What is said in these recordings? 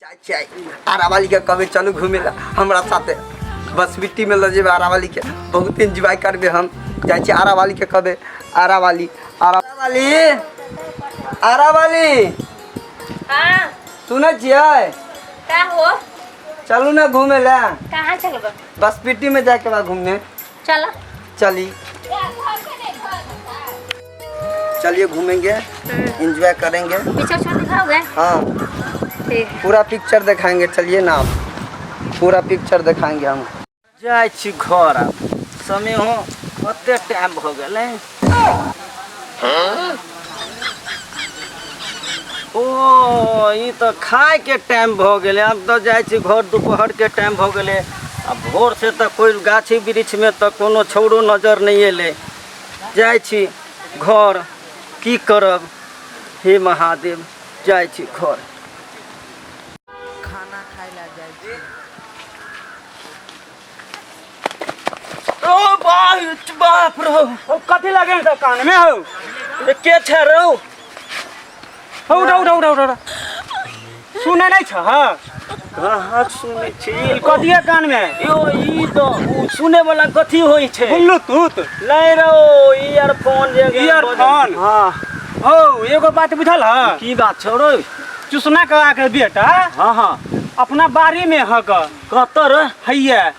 जाइ छियै आरावाली के कहबै चलू घूमे ला हमरा साथे बस मिट्टी में लऽ जेबै आरावाली के बहुत एंजॉय करबै हम। जाइ छियै आरावाली के कहबै, आरावाली आरावाली आरावाली। हाँ। सुनै छियै? का हो? चलू ना घूमे ला। कहाँ चलबो? बस पिट्टी में जाके बा घूमने। चलो। चली चलिए घूमेंगे, एंजॉय करेंगे। पिक्चर छोड़ दिखाओगे? हाँ। ठीक। पूरा पिक्चर दिखाएंगे, चलिए ना आप पूरा पिक्चर दिखाएंगे हम। जाइ छी घर, आब समय हो कते टाइम भऽ गेलै। ओ ई तऽ खायके टाइम भऽ गेलै। आब तऽ जाइ छी घर, दुपहरके टाइम भऽ गेलै। आ भोर से तऽ कोइ गाछी वृक्षमे तऽ कोनो छौड़ो नजर नहि एलै। जाइ छी घर, की करब हे महादेव, जाइ छी घर। खाना खाय लए जाइ छी। ओ बाप रो। ओ कथी लगे सब कान में हो? रे के छै रौ? हो उठा उठा उठा उठा। सुनै नहीं छ? हाँ। कहाँ सुनै छी? कथी है कान में? यो ई तऽ उ सुनै वाला कथी होइ छै? ब्लूटूथ। नहीं रौ, ईयरफोन जे ईयरफोन। हाँ। हो एगो बात बुझल है? की बात छौ रौ? चुसना के आके बेटा। हाँ हाँ। अपना बाड़ी में हक। कतऽ रे? हैया।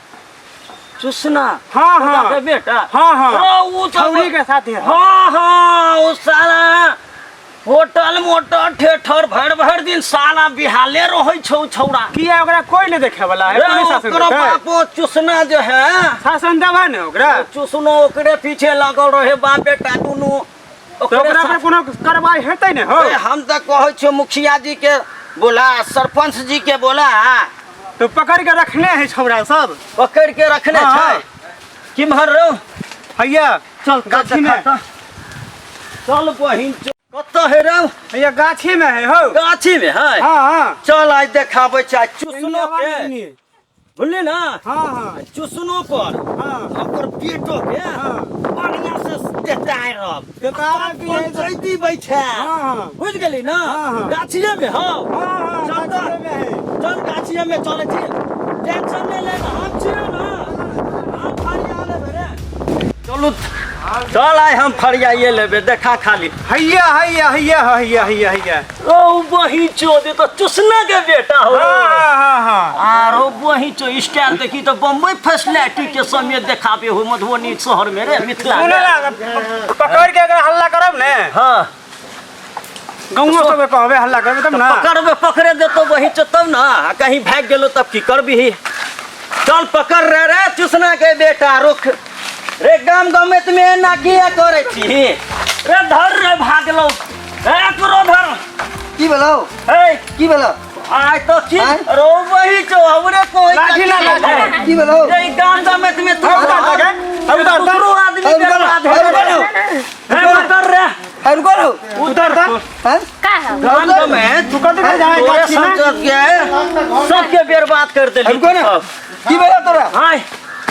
चुसना। हाँ हाँ। के बेटा। हाँ हाँ। ओ, उ तऽ छौरी के साथे। हाँ हाँ, ओ साला होटल मोटल ठेठर भरि भरि दिन साला बिहाले रहै छौ छौड़ा। किया ओकरा कोई नहीं देखे वाला है? रे, पुलिस शासन ओकरो देतै? बापो चुसना जे है शासन देबा ने ओकरा। चुसनो ओकरे पीछे लागल रहे, बाप बेटा दुनू। तऽ ओकरा पर कोनो कार्रवाई हेतै ने हो? ए, हम तऽ कहै छियौ मुखिया जी के बोला, सरपंच जी के बोला। तो पकड़ के रखने है छौड़ा सब। पकड़ के रखने हाँ। छै। किम्हर रौ? हैया। चल गाछी में। चल बहिन, चल। कतऽ है रौ? हैया गाछी में है हो। गाछी में है? हाँ हाँ। चल आज देखाबै छै चुसनो के, बुझली ना? हाँ हाँ। चुसनो पर हाँ। ओकर पेटो के हाँ। बढ़िया से देताय रहब। देताय कि है? पंचायती बैठे। हाँ हाँ। बुझ गेली ना? हाँ, हाँ। गाछिए में हो। हाँ हाँ। चल तऽ। गाछिए में है। चल गाछिए में चलै छी, टेंशन नहीं लेना, हम छियै ना, हम फरिया लेबै रे। चलू चल आइ हम फरियाइए लेबै, देखा खाली। हैया हैया हैया हैया हैया हैया। ओ बही चोद तो चुसना के बेटा हो। हाँ हाँ हाँ। आरो बही चो स्टाइल देखी तो बम्बई फैसिलिटी के समय देखाबे हो मधुबनी शहर में रे मिथिला में। सुने ना, पकड़ के अगर हल्ला करब ने। हाँ। गाँव सब कहबे हल्ला करबे तब ना। पकड़बे, पकड़े देतो वही चो तब ना, आ कहीं भाग गेलो तब की करबी? चल पकड़ रे रे चुसना के बेटा, रुक रे। गाम गमेत में एना किया करे छी रे? धर रे, भागलो ए करो धर। की भेलौ? ए की भेलौ? आय तो की आँय? रो वही चो हमरे कोई लाठी ला, लाठी। की भेलौ? रे गाम गमेत में तू उतार दे गे, उतार दे। दूसरो आदमी अरे के रुको, बात अरे है। रुको। ए, उतर रे। अरे रुको रो। उतार दे। हैं? का है? गाम गमेत तू कथी के जाए तोरे गाछी में? सब के सबके बर्बाद कर देली। रुको ना। सब। की भेलौ तोरा? आय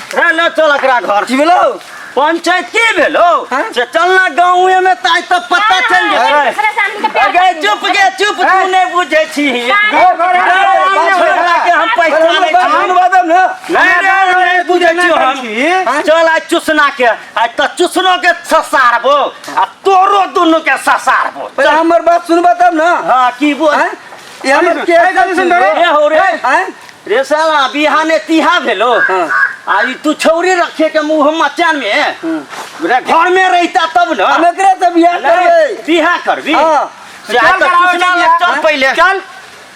रे ले चल एकरा घर। की भेलौ? पंचायत की भेलो? हाँ? से चलना गाँवे में ताई तब पता चल जेतै। दूसरा से आदमी के प्यार अगे चुप गे चुप, तू नहीं बुझै छी। घर घर छोकरा के हम पहचानै बात छी। सुनबा देब ने। नहीं रे, नहीं बुझै छी हम। चल आइ चुसना के, आइ तऽ चुसनो के ससारबो आ तोरो दुनू के ससारबो। पहिले हमर बात सुनबा तब ना। हाँ की बोल? हैं? ई हमर के ए, गाली सुन रे। रे हो रे। हैं? रे साला बिहाने तिहा भेलो। हाँ। आ ई तू छौरी रखे के मुंह मचान में रे, घर में रहता तब ना। हम एकरे से बियाह करबै। बियाह करबी? हाँ। से आइ चल तऽ कराबै चुसना छी लग बियाह। चल पहिले। चल।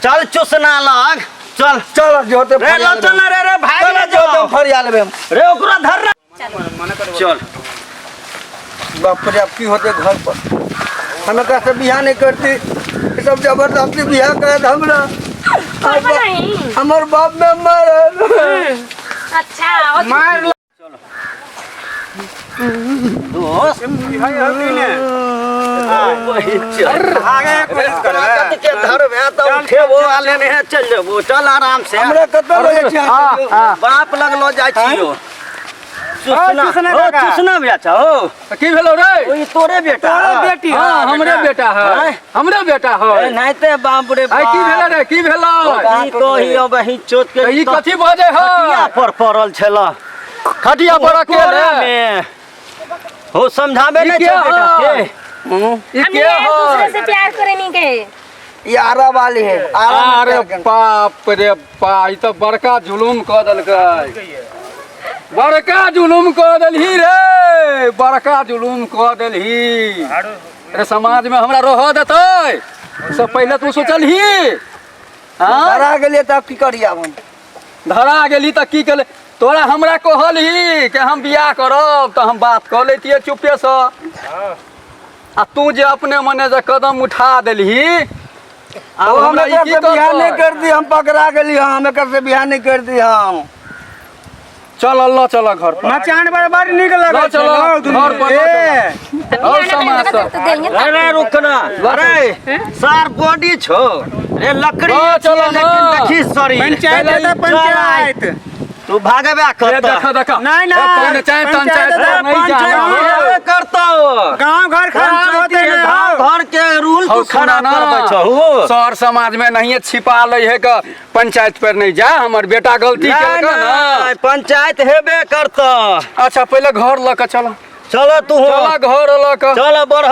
चल चुसना लग चल। चल जोते रे फरिया ल चल ना रे रे भाग चल ले जोते जाओ। फरिया लेबै हम। रे ओकरा धर रे। चल। बाप रे, अब की होते घर पर? हम एकरा से बियाह नहीं करती, ई सब जबरदस्ती बियाह करत हमरा। करबो नहीं। हमर बाप में मरल। अच्छा और मार दोस्त है हती ने वही चल। आगे कोशिश करबै। के धरबे तऽ उठेबो आ लेने चल जेबो। चल आराम से। हमरा कतऽ लऽ जाइ छी अहाँ? बाप लग लऽ जाइ छियो। चुसना चुसना ओ काका। चुसना बेटा हो की भेलो रे ओ ई तोरे बेटा तोरे बेटी है। हाँ हमरे बेटा है आँय? हमरे बेटा है एनाहिते बाप रे आइ की भेलो रे की भेलो ई तो ही अब ही चोट के ई कथी बजे खटिया है पर पड़ल छल खटिया पर अकेले कोरा में हो समझाबे ई नहीं के छौ बेटा है? के ई हम के एक दूसरे है से प्यार करे नहीं के ये आरा वाली है आरा में अरे प्यार करना। बाप रे बा ई तो बड़का जुलुम कऽ देलकै बड़का जुलुम कऽ देलही रे बड़का जुलुम कऽ देलही अरे समाज में हमरा रहऽ देतै सब पहिले तू सोचलही हाँ धरा गेलियै तब की करियै आब हम धरा गेली तऽ की केले तोरा हमरा कहलही कि हम बियाह करब तऽ हम बात कऽ लैतियै चुपेसँ आ तू जे अपने मने जे कदम उठा देलही आब ओ हम हमरा ई एकर की से बियाह करतै? नहीं कर दी हम पकड़ा गेली हम एकर से बियाह नहीं कर दी हम चल ल चल घर पर मचान पर बड़ नीक लऽ लगै छै चलऽ, हौ दुनू। घर पर लऽ ए, और समाज सब तो देंगे अरे रुकना अरे सार बॉडी छो रे लकड़ी लऽ चलऽ लेकिन ना। देखी शरीर पंचायत है तऽ पंचायत तू भागबे ए, करता देखा देखा नहीं, नहीं, पंचायत पंचायत पंचायत है, नहीं जाना पंचायत करता हो गांव घर खराब होते पंचायती ने गाँव हौ। घर के रूल हौ, तू सुना खराब ना करबै छहो शहर समाज में नहीं छिपा लै है के पंचायत पर नहीं जा हमर बेटा गलती नहीं, केलकै ना नहीं, पंचायत हेबे करता अच्छा पहिले घर लऽ के चल चलो तू चल घर लऽ के चल बढ़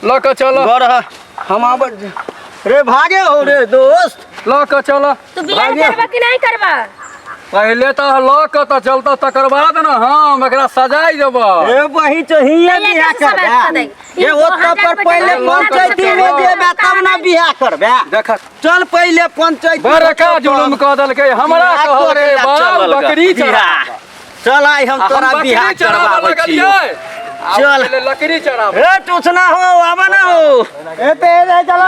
लऽ के चल बढ़ हम आब रे भागे हो रे दोस्त लऽ के चल तू बियाह करबा कि नहीं करबा पहिले तऽ लऽ के तऽ चलतऽ तकर बाद ने हम एकरा सजाइ देबै ए वही तो हिये नहीं, बियाह ऐसे सब करबे ऐसे नहीं। ए ई ओतऽ 2000 पर पहिले रुपया पंचायती जमा में करके जेबे तब ना बियाह करबे देख चल पहिले पंचायती बड़का जुलुम कऽ देलकै हमरा कहल रे बाप बकरी चरा चल आइ हम आ हम तोरा बकरी बियाह चराबऽ करबाबै छियौ लगलियै चल। चल लकड़ी चराबऽ ए चुसना हो आबा ना हो ए ते ए चलो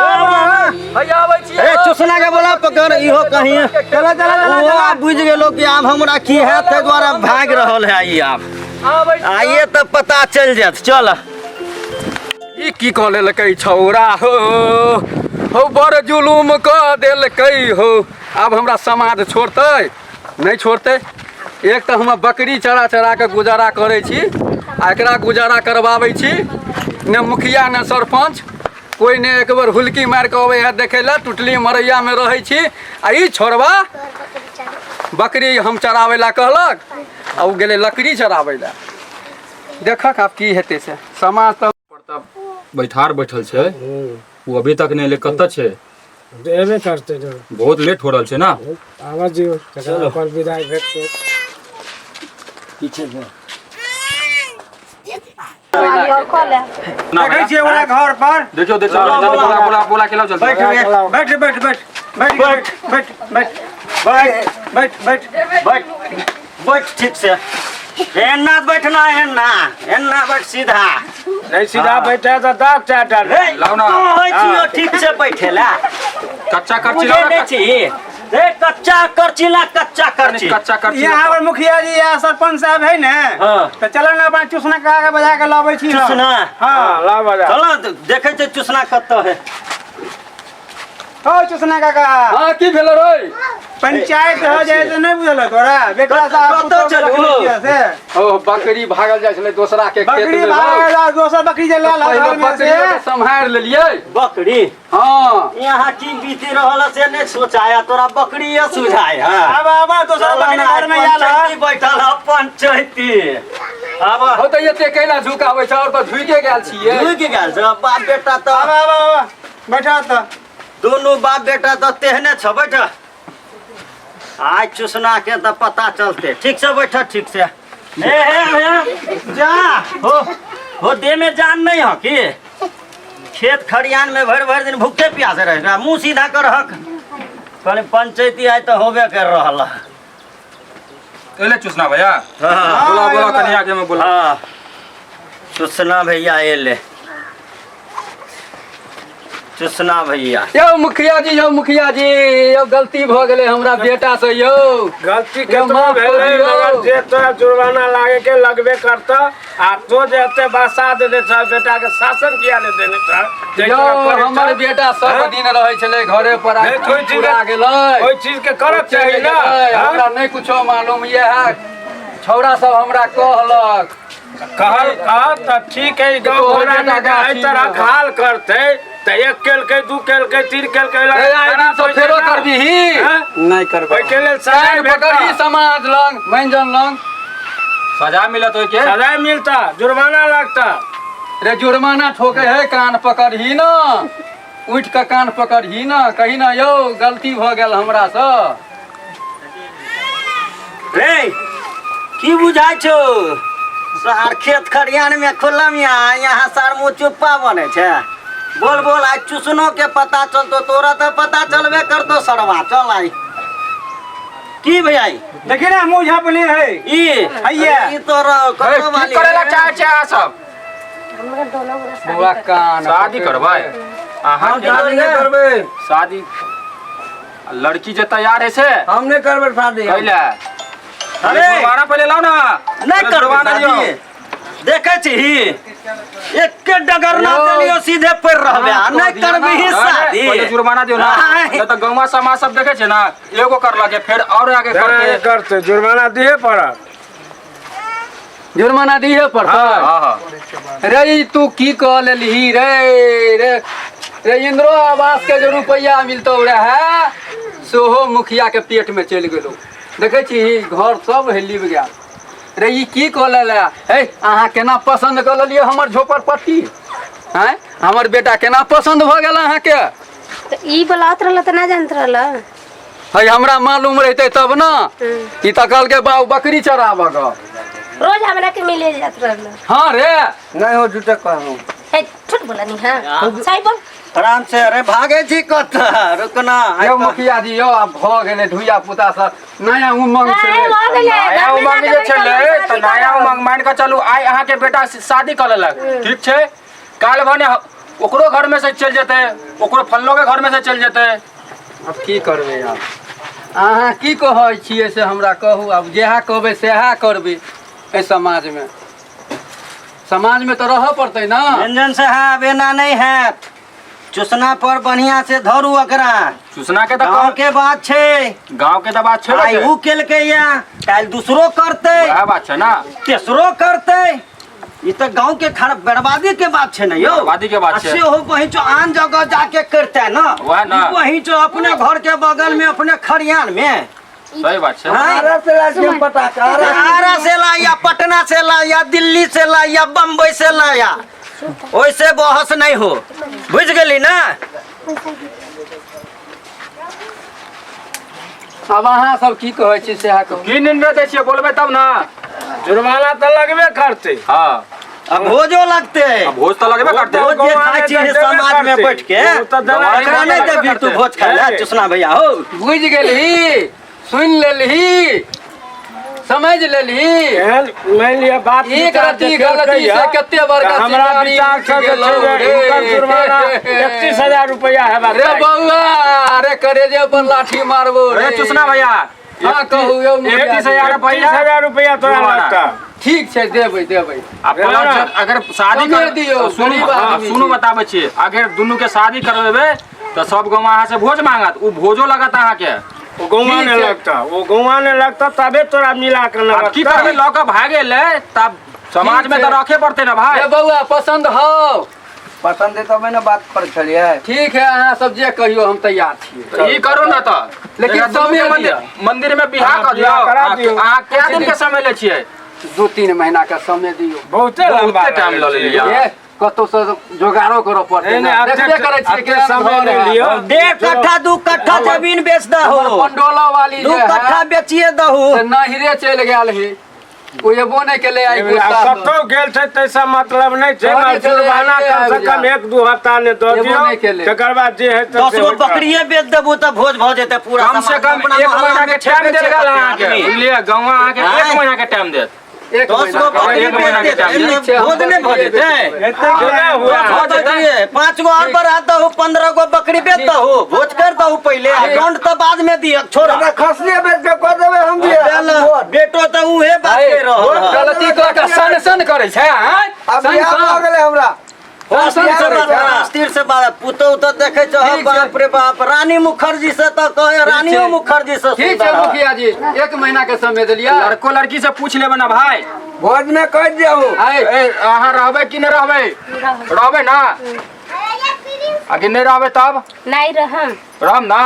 भैया आबै छियै ए चुसना के बोला पकड़ इहो कहीं चलो चलो चलो ओ आब बुझि गेलो कि आब हमरा की है ताहि दुआरे भागि रहल है ई आब आबै छियै। आइए तऽ पता चलि जायत चल ई की कऽ लेलकै छौड़ा हो हो बड़ जुलुम कऽ देलकै हो आब हमरा समाज छोड़तै नहि छोड़तै एक तऽ हम बकरी चरा चरा कऽ गुजारा करै छी आ एकरा गुजारा करबाबै छी ने मुखिया ने सरपञ्च कोइ ने एक बेर हुलकी मारि कऽ अबै है देखै लए टुटली मरैयामे रहै छी आ ई छोड़बा बकरी हम चराबै लए कहलक आ ओ गेलै लकड़ी चराबै लए देखक आब की हेतै से समाज तऽ बैठार बैठल छै ओ अभी तक नहि एलै कतऽ छै एबे करतै ने बहुत लेट हो रहल छै ने आबऽ दियौ तकर पर विदाइ भेटतै देखै छियै ओकरा घर पर देखियौ देखियौ जल्दी बोला बोला बोला के लाओ जल्दी बैठ बैठ बैठ बैठ बैठ बैठ बैठ बैठ बैठ बैठ बैठ बैठ बैठ ठीक से एन्ना बैठना एन्ना एन्ना बैठ सीधा नहीं सीधा बैठे तऽ दाग चाटा रे लाउ ना। तू होइ छियो ठीक से बैठेला कच्चा करची बुझे लाओ ना नहि छी रे कच्चा करची ला कच्चा करची कच्चा करची यहाँ पर मुखिया जी या सरपंच साहब है ने हाँ। तऽ चलो ने अपना चूसना करा के बजा के लबै छी हम। चूसना हाँ ला बजा चलो तऽ देखै छै चूसना कतऽ है हो चूसना काका हाँ की भेल रे पंचायत हो जाए तो नहीं बुझल तोरा बेटा साहब कतऽ चलू? से ओ बकरी भागल जाइ छलै दोसरा के खेत बकरी में भागल आ दोसर बकरी जे लए पहिले घर में से बकरी के सम्हारि लेलियै बकरी हाँ यहाँ की बीती रहल है से नहीं सोचाया तोरा बकरी ये सुझाय है आब आब दोसर बकरी घर में आयल है पंचायती बैठल है पंचायती आब हो तऽ एते कैला झुकाबै छै और तऽ झुके गेल छियै झुकि गेल छै बाप बेटा आब तऽ आब आब बैठा तऽ दुनू बाप बेटा तऽ तेहने छ बैठ आइ चुसना के तऽ पता चलते ठीक से बैठ ठीक से हे हे हे जा हो हो देह में जान नहीं हो की खेत खरियान में भरि भरि दिन भूखे प्यासे रह मुँह सीधा करहक कहली पंचायती आइ तऽ होबे कर रहल है। एले चुसना भैया हाँ बोला बोला कनिया के में बोला हाँ चुसना भैया एले चुसना भैया यौ मुखिया जी यौ मुखिया जी यौ गलती भऽ गेलै हमरा बेटा से यौ गलती यौ, केतनो माफ कऽ भेलै दियौ। मगर जे तोरा जुर्माना लागे के लगबे करतऽ आ तो जे एते बसा देने छह बेटा के शासन किया नहि देने छह जे यौ तोरा करै हमर छह? बेटा सब हाँ? दिन रहै छलै घरे पर आइ नहि, कोइ चीज पूरा गेलै ओहि चीज के करक चाही चलि ना गेलै, हाँ? हमरा नहि कुछो मालूम ये है छौड़ा सब हमरा कहलक। कहल कह तऽ ठीक है, गाँव तोहर घोड़ा बेटा ने एहि गाछी तरह मे। हाल करतै तऽ एक केलकै, दू केलकै, तीन केलकै, ए, आइ दिन सब फेरो करबिही? नहि करबै। ओहिके लेल सजाय कान पकड़ही भेटता। समाज लंग, मैनजन लंग। सजा मिलत ओहिके। सजाय मिलता, जुर्माना लगता। रे जुर्माना ठोके है, कान पकड़ही न, उठि कऽ कान पकड़ही न, कही न यौ गलती भऽ गेल हमरासँ। रे की बुझाइ छौ सार, खेत खरियान में खुलम यहाँ यहाँ सार मुँह चुप्पा बने छै। बोल बोल, आइ चुसनो के पता चलतो, तोरा तऽ पता चलबे करतो सरवा। चल आइ की भैया? देखी ना, मुँह झापने है। ई हैया। ई तोरा ए, कतो की वाली करे ला चाहे छै अहाँ सब? हमरा दोनों गोरा शादी बौआ करबै। कान शादी करबै अहाँ? शादी नहि करबै। शादी लड़की जे तैयार है से? हम नहि करबै शादी। कैला? अरे! जुर्माना पहिले लाउ ना। नहीं करबै जुर्माना दियौ। शादी। देखै छी, एके डगर ना देलियो, सीधे पड़ रहबे आ नहीं करबिही शादी। पहिले जुर्माना दियौ ना। आय। नहीं तऽ गौवा समाज सब देखै छै ना, एगो करलक फेर और आगे करतै। करते जुर्माना दिहे पड़त। जुर्माना दिहे पड़तै? हाँ हाँ। रे ई तू की कह लेलही रे? रे रे, इंदिरो आवास के जो रुपैआ मिलतौ रहे सेहो मुखिया के पेट में चलि गेलौ। देखै छी घर सब हेलिब गेल। रे ई की कह लेले हे? अहाँ केना पसन्द कऽ लेलियै हमर झोपड़पट्टी? आँय, हमर बेटा केना पसन्द भऽ गेल अहाँके? तऽ ई बोलावत रहल तऽ ना जानत रहल। है, हमरा मालूम रहितै तब ना। ई तऽ कहलकै बाबू बकरी चराबऽ गऽ। रोज हमरा के मिले जात रहल। हाँ रे। नहि हो, झूठे कहू। हे, झूठ बोला नहीं। हाँ, सही बोल। आराम से। अरे भागे छी कतऽ? रुकना। यौ मुखिया जी यौ, आब भऽ गेलै धुइया पुता सब, नया उमंग अरे छलै। भऽ गेलै। नया घर में उमंग जाके जे छलै बैठल तऽ शादी नया करब। उमंग मान कऽ चलू, आइ अहाँके बेटा शादी कऽ लेलक, ठीक छै, काल्हि भने ओकरो घर में से चलि जेतै, ओकरो फल्लो के घर में से चलि जेतै। आब की करबै? आब अहाँ की कहै छियै से हमरा कहू। आब जएह कहबै सएह करबै। एहि समाजमे, समाजमे तऽ रहऽ पड़तै ने। व्यंजन साहब, एना नहीं हैत। चुसना पर बढ़िया से धरू ओकरा। चुसना के तऽ गाँव के बात छै। गाँव के तऽ बात छै। आइ ऊ केलकै या काल्हि दूसरो करतै। वएह बात छै ना। तेसरो करतै। ई तऽ गाँव के खराब बर्बादी के बात छै ने यौ। बर्बादी के बात आ छै। सेहो वहीं आन जगह जाके करतै ना। वएह ना। ई वहीं जो अपने घर के बगल में, अपने खरियान में। सही बात छै। हाँ? आरा से ला के पटाखा आरा। आरा से ला या पटना से ला या दिल्ली से ला या बम्बई से ला, या ओइसे बहस नहीं हो, बुझ गेली ना? आब अहाँ सब की कहै छी सएह कहू। की निर्णय दै छियै, बोलबै तब ना। जुर्माना तऽ लगबे करतै। हाँ। अब भोजो लगते। आ भोज तऽ लगबे करतै। भोज जे खाइ छी समाज में बैठ के, ओ तऽ देनाइ ओकरा नहीं देबी तू भोज खाइ ला? चुसना भैया हो। बुझि गेलही, सुनि लेलही, समझ लेलही। एहन मानि लिअ बात एक विचार रत्ती जे केलकै गलती से यऽ, कते बड़का तऽ हमरा शिकारी विचार से जे गेलौ छै जे रे। हिनकर जुर्माना 31,000 रुपैआ हेबाक रे चाही। बौआ, अरे करेजे पर लाठी मारबो रे चुसना भैया। हाँ, कहू यौ मुखिया जी। 31,000 रुपैआ। 31,000 रुपैआ तोरा जुर्माना। लगता। ठीक छै, देबै देबै। आ प्लस जब अगर शादी समय कर दियौ, सुनू, गरीब हाँ, आदमी सुनू छी। बताबै छी, अगर दुनू के शादी करवेबै तऽ सब गाँव अहाँ से भोज मांगत, उ भोजो लगत अहाँके। ओ गौवा ठीक नहि छै। लगता, ओ गौवा नहि लगता, तबे तोरा मिला के न आब की लगता। करबै, लऽ कऽ भागि गेलै तब समाज में ठीक तऽ छै। रखे पड़तै ने भाय। रे बौआ, पसन्द हौ? पसंद है तबे ने बात करै छलियै। ठीक है, अहाँ सब जे कहियो हम तैयार छियै। तऽ ई करू ने तऽ लेकिन एकरा दुनू के समय मंदिर दिअ। मंदिर में बियाह हाँ, कऽ दियौ। बियाह करा दियौ। अहाँ कए दिन के समय लै छियै? 2-3 महीना के समय दियौ। बहुते लंबा बहुते टाइम लऽ लेलियै। ए, कतौ से जोगाड़ो करऽ पड़तै नहि, ने। नहि, देखबे करै छियै एते केहन समय घर नहि है। लियौ। 1.5 कट्ठा 2 कट्ठा जमीन बेच दहो। हमर पंडोला वाली 2 जे है, कट्ठा बेचिए दहु। से नहिरे चलि गेल ही, ओ एबो नहि केलै आइ गुस्सा सँ। कतौ गेल छै तैसा मतलब नहि छै। घरे मगर चले जुर्माना आइए, कम से आबि कम जा। 1-2 हफ्ता ने दऽ एबो दियौ, नहि केलै। तकर बाद जे हेतै 10 से गो होतै। बकरिए बेच देबू तऽ भोज भऽ जेतै पूरा। कम से समाज कम अपना 1 मोहल्ला महीना में के टाइम छेबे देल छै गेल कते अहाँके, आदमी। बुझलियै? गौवा अहाँके आँय? 1 महीना के टाइम देत। एक 10 महीना गो के। बकरी एक महीना बेच के टाइम देतै, ठीक छै, हम भोज नहि भऽ बकरिए जेतै? बेच देबै। केना हुआ? भऽ जेतै। 5 गो और बढ़ा दहु, 15 गो बकरी बेच दहु, भोज कर दहु पहिले, आ दंड तऽ बाद में दियक, छोड़। दादा, खसलिए बेच के कऽ देबै हम भी। बेटो तऽ उहे बात आइ, कहि रहल हँ। गलती कऽ के सन सन करै छै, आँय? आब सन बियाह भऽ सन। गेलै हमरा। टेंशन से करै बात छै। कर, स्थिर से बात पुतहु तऽ देखै छह ठीक छै। बाप रे बाप रानी मुखर्जी से तऽ कहे रानियो छै। मुखर्जी से ठीक छै सुंदर है। मुखिया जी 1 महीना के समय देलियै लड़को लड़की से पूछ लेबै ना भाई भोज में कह दियौ आइ ए अहाँ रहबै कि नहि रहबै रहबै ना आ कि नहि रहबै तब नहीं रहम रहम ना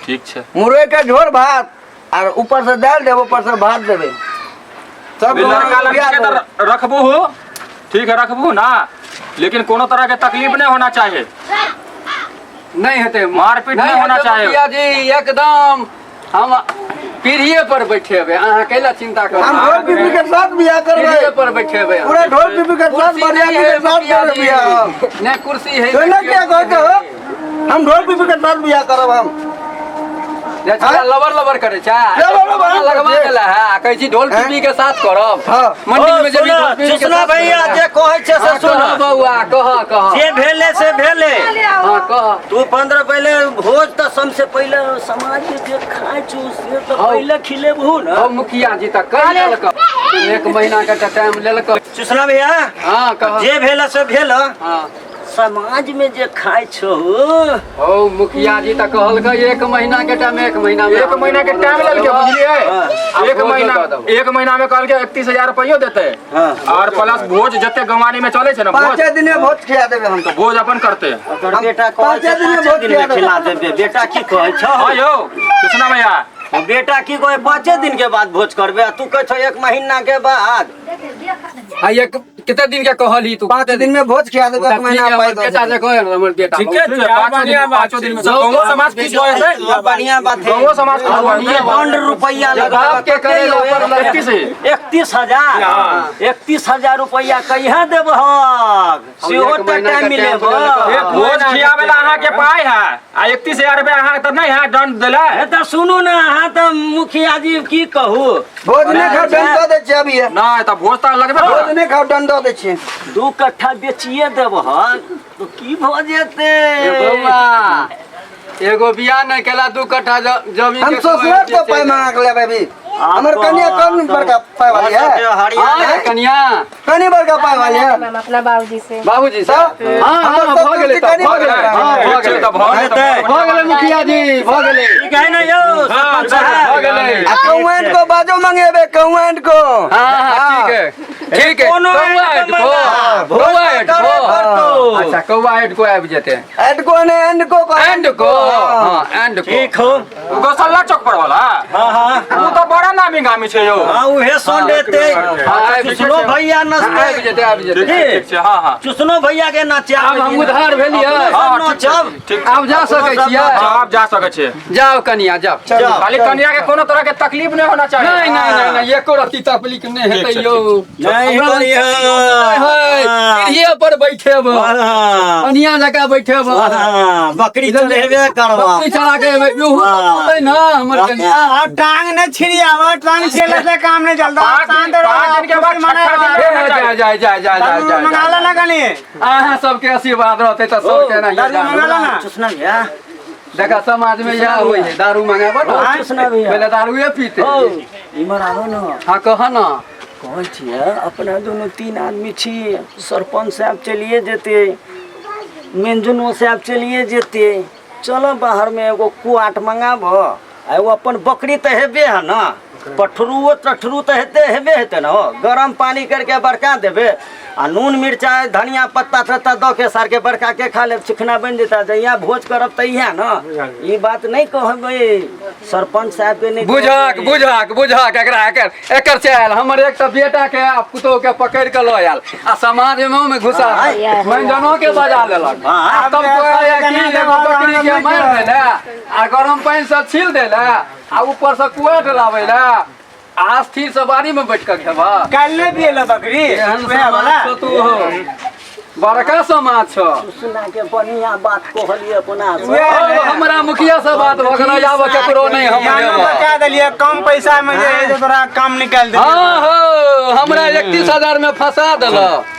ठीक छै मुरई के झोर भात और ऊपर से दाल देबो ऊपर से भात देबे सब लड़का लड़की के तऽ रखबू हो ठीक है रखबू ना लेकिन कोनो तरह के तकलीफ नहीं होना चाहिए नहीं हेतै मारपीट नहीं होना हेतै चाहिए। मुखिया जी एकदम हम पीढ़िए पर बैठेबै अहाँ कैला चिंता करू हम ढोल पीपी के साथ बियाह करबै पीढ़िए पर बैठेबै पूरा ढोल पीपी के साथ कुर्सी बरियाती नहीं के है साथ मुखिया करबै जी। बियाह हम नहीं कुर्सी है सुनना क्या कहते हो हम ढोल पीपी के साथ बियाह करब हम जे छोरा लबर लबर करे छै लबर लबर हम लगवा करै छै। देला है आ कहै छी ढोल हैं? पीपी के साथ करब हाँ। मंदिर में जेबी सुन ढोल पीपी के सुना साथ भैया करब। जे कहै छै से हाँ, सुन कह बौआ कह कह जे भेले से भेले हाँ कह तू 15 पहिले भोज तऽ सबसे पहिले समाज के जे खाइ छौ से तऽ हौ। पहिले खिलेबहु ने हम मुखिया जी तऽ कहि देलक 1 महीना के तऽ टाइम लेलक सुना भैया हाँ कह जे भेले से भेल हाँ समाज में जे खाइ छौ हौ मुखिया जी तऽ कहलकै 1 महीना के टाइम 1 महीना में 1 महीना के टाइम लेलकै बुझलियै हाँ। 1 महीना 1 महीना में कहलकै 31,000 रुपयो देतै हाँ। और प्लस भोज जते गंवानी में चले छै ना भोज 5 दिन में भोज खिया देबे हम तो भोज अपन करते ओकर बेटा कहै छै पाँचे दिन में पाँचे भोज दिन में खिया खिला देबे बेटा की कहै छौ हाँ यौ कृष्णा भैया बेटा की कहै 5 दिन के बाद भोज करबे आ तू कहै छौ 1 महीना के बाद आ एक कितने दिन के कहली तू 5 दिन में भोज खिया देबे 1 महीना हमर पाइ दऽ बेटा देबै। जे कहै हमर बेटा ठीके छै बढ़िया बात 5 दिन में छै। गाँवो समाज खुश भऽ जेतै बढ़िया बात है गाँवो समाज खुश भऽ जेतै दंड रुपैया बाप के करे ला पड़लै। 31,000 31,000 रुपैया कहिया देबहक सेहो एक तऽ महीना टाइम के मिलेबह टाइम लेलक। भोज खियाबै ला अहाँ के पाइ है आ 31,000 रुपया अहाँ तऽ नहीं है दंड देला हे तऽ सुनू ने अहाँ तऽ मुखिया जी की कहू भोज नहि खाउ दंड दऽ दै छियै अभी नहीं तऽ भोज तऽ लगबे भोज करत। नहि खाउ दंड दऽ दै छियै 2 कट्ठा बेचिए देबहक तऽ की भऽ जेतै ए बौआ एगो बियाह नहीं केला 2 कट्ठा जमीन हम के ससुराल से पाइ मांग के लेबै अभी हमर कनिया कम बड़का पाइ वाली है हाँ कनिया कनी बड़का पाइ वाली है हम अपना बाबूजी से बाबूजी से हाँ हाँ हमर भऽ गेलै ससुर तऽ भऽ गेलै कनी हाँ भऽ ठीक छै गेलै तऽ भऽ गेलै भऽ गेलै मुखिया जी भऽ गेलै ठीक है ने यौ सरपंच भऽ साहब गेलै आ कौएंट को बाजो मंगेबे कौएंट को हाँ हाँ ठीक है ठीक है कोनो कौआ एड एड को भोज कौआ तऽ एड करे को पड़तौ। अच्छा कौआ एड को आबि जेतै एंड को ने एंड को एंड को हाँ एंड को ठीक हो गौशाला चौक पर वाला हाँ हाँ उ तऽ बड़ा नामी गामी छै यौ हाँ उहे सोन देते हाँ, आबि चुसनो भैया नचते आबि जेतै आबि जेतै ठीक छै हाँ हाँ चुसनो भैया के नचा आब हम उधार भेलियै हाँ, ठीक छै, नचब ठीक आब जा सकै छियै आब जा सकै छियै जाओ कनिया जाओ खाली कनिया के कोनो तरह के तकलीफ नहीं होना चाहिए नहीं नहीं नहीं नहीं एको रत्ती तकलीफ नहीं हेतै ठीक छै, यौ नहीं हमरा करियै। है पीढ़िए पर बैठेब कनिया जकाँ बैठेब हाँ, बकरी चढ़ेबे करबा बकरी चढ़ा के एबै इहो होतै ना हमर कनिया अब टांग नहीं छिड़ियावा टांग छिड़ले से काम नहीं चलता पाँच शांत दिन- रहो पाँच दिन के बाद खुशी मनाओ। छठा दिन ए, जा जा जा जा जा जा मंगा ला ना कनी अहाँ सबके आशीर्वाद रहतै तऽ सबके एनाहिए दारू मंगा ला जान। ना चुसना भैया देखा समाज में इएह होइ है दारू मंगाबऽ ने चुसना भैया पहिले दारूए पीते ओ इमहर आबो न हाँ कह ना कहै छियै अपना दुनू 3 आदमी छी सरपंच साहब चलिए जेतै मेंजनो साहब चलिए जेतै चलो बाहर में एगो कुआट मंगाब आ एगो अपन बकरी तऽ हेबे है ना पठरुओ तठरू तऽ हेते हेबे हेतै ने हो गरम पानी करके बड़का देबै आ नून मिरचाइ धनिया पत्ता तत्ता दऽ के सारके बड़का के खा लेब चिकना बनि जेतै जहिया भोज करब तहिया ने ई बात नहि कहबै सरपंच साहब के नहि बुझक कहबै। बुझक बुझक एकरा एकर एकर चाल हमर एक तऽ बेटा के आ पुतोह के पकड़ के लऽ आयल आ समाज में में घुसा मंजनो के बजा लेलक आ तब कहैया कि एगो बकरी के मारि देले आ गरम पानि से छील देले आ ऊपर से कुआट लाबै ले आ स्थिर से बाड़ी में बैठ के खेबह कल नहीं पियला बकरी एहन वएह समाज वाला छौ तू हो बड़का समाज छौ सुना के बढ़िया बात कहलियै अपना सब। ओ, हमरा मुखिया से बात भऽ गेलै आब केकरो नहि हम जानो लेब। बचा देलिए कम पैसा में जे है से तोरा काम निकाल देलिए हाँ हो हमरा 31,000 में फंसा देलक।